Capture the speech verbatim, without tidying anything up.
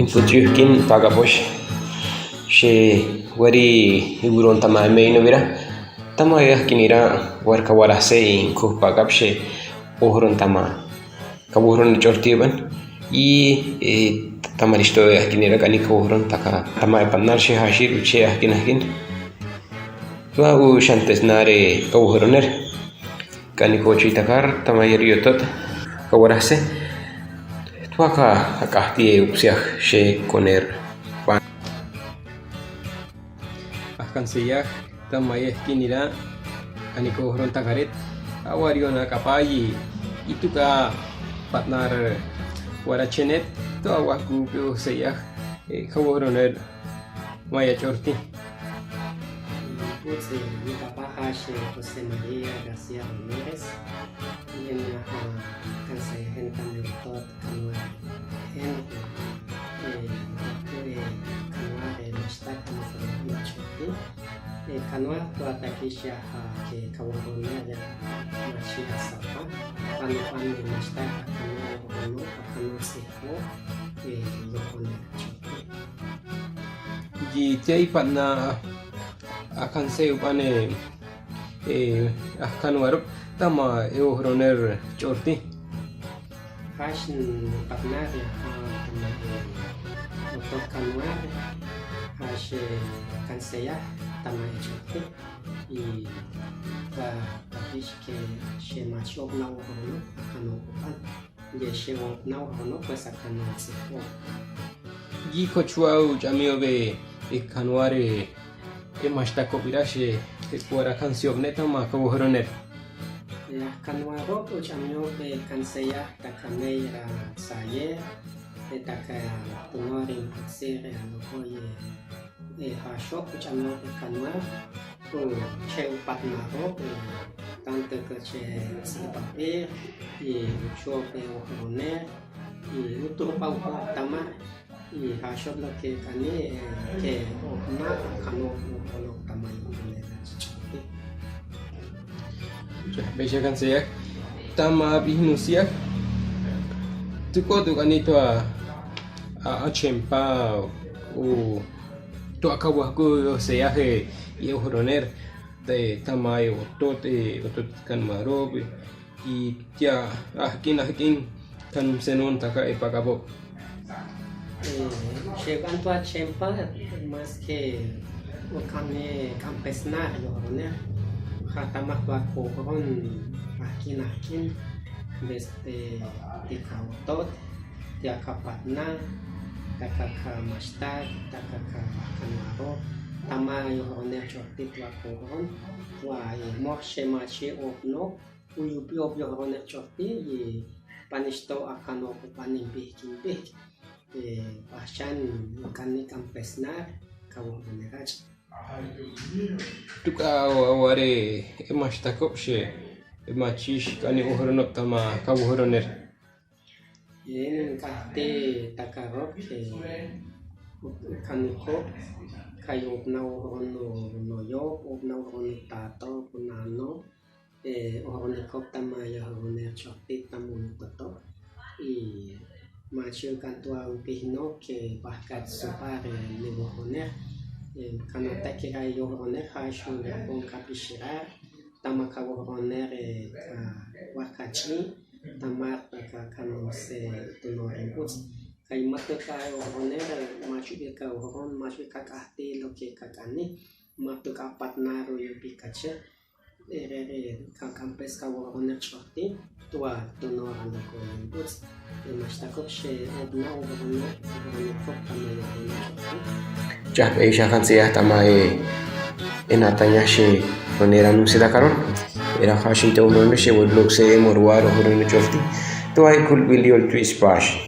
Kutsi ukin pakapos, xe wari iwuron tama meinobira, tama ehkin ira warka warahse in kuk pakap xe ohron tama kawuhron chorti ban. I, e, tama risto ehkin ira kani kawuhron taka tama epanal xe hashi ruche ehkin ehkin. Tua u xan pesnare kawuhroner. Kani kochi takar tama yar yotot kawarahse. Tua ka akahti e upsiak xe koner. Ahkan seyah tama ehkin ira kani kohron takaret. Awar yona kapayi itu ka patnar warachenet. Tua wahku peo seyah, e, kawuhroner maya chorti. Kutsi, mi papá hashi José María García Ramírez. Yen, ah, kansa yen kani tot kanwa. Yen, eh, eh, kanwa, eh, mashtak kani kanwa chorti. Eh, kanwa tua takisha, ah, ke kawuhroner ya machi asapa. Pan, pan, eh, mashtak kanwa, kanwa, kanwa seho, eh, kawuhroner chorti. Gi tiai patna akan se upan e, e, akan warop tama e ohroner chorti. Hash patna ya, ah, tama, eh, otot kanwa, hash, eh, kanseya tama e chorti. I ta, ta hash ke she machi opna ohrono akan upan. Ye she opna ohrono pues akan seho. Gi kochua u ch'amiobe e kanware e mashtakop ira she e kuara kansiop ne tama kawuhroner. Ya kanwaro u ch'amiobe kanseya taka meira saye, e taka tunorin sere alokoye. E, hashop u ch'amiobe kanwa, u che u patnaro, e, tanto ke che sipapi, i u chope ohroner, i u turpa u tama, i hashop loke kani, e, ke opna kano u tama i ohroner. Beisha kanseya tama bihnusia. Tuko tu kani tua, a, achempa u Tua ka wahku seyahe i ohroner, te tama e otot, e otot kanmarobe, i tia ahkin ahkin kan senon taka e pakabo. Eh, chekan tua chempa, maske ukan e campesnar i ohroner, ha tama tua kohron ahkin ahkin, desde tika otot, tia kapatna, taka kamashtak, taka kakanaro, tama yohroner chorti tua kohron, tua i mor shemachi opno, u yupi op yohroner chorti, i panisto akano panin pihkin pihk, i pashan kani campesnar, kawohroner ach. Tuka aware e mashtakop she, e machish kani ohronop tama kawohroner. Yen kahti takarok, e, kanikop, kayo opna ohron no, no yo, opna ohron no tato, kunano, e, ohronikop tama yohroner chorti tama unikoto. I machi kantua upihno ke bahkat supar, e, ni ohroner. E, kanata kira yohroner hashu lepon kapishira. Tama kawohroner, e, ka wakachi. Tama taka kanose tunoren uts. Kai matuka ohroner, machu ka ohron, machu ka kahti loke kakani. Matuka patnaru yupi kache. Ere, ere, ka campes kawohroner chorti. Tua tunoran lokoren uts. E mashtakop she opna ohroner, ohronikop tama yohroner chorti. Jah, e shakan siya tama e, e natanya she, onera nusida karon. Era hashin te ohroner she wad lok se e morwar ohroner chorti. Tua e kulbil yol tuis pash.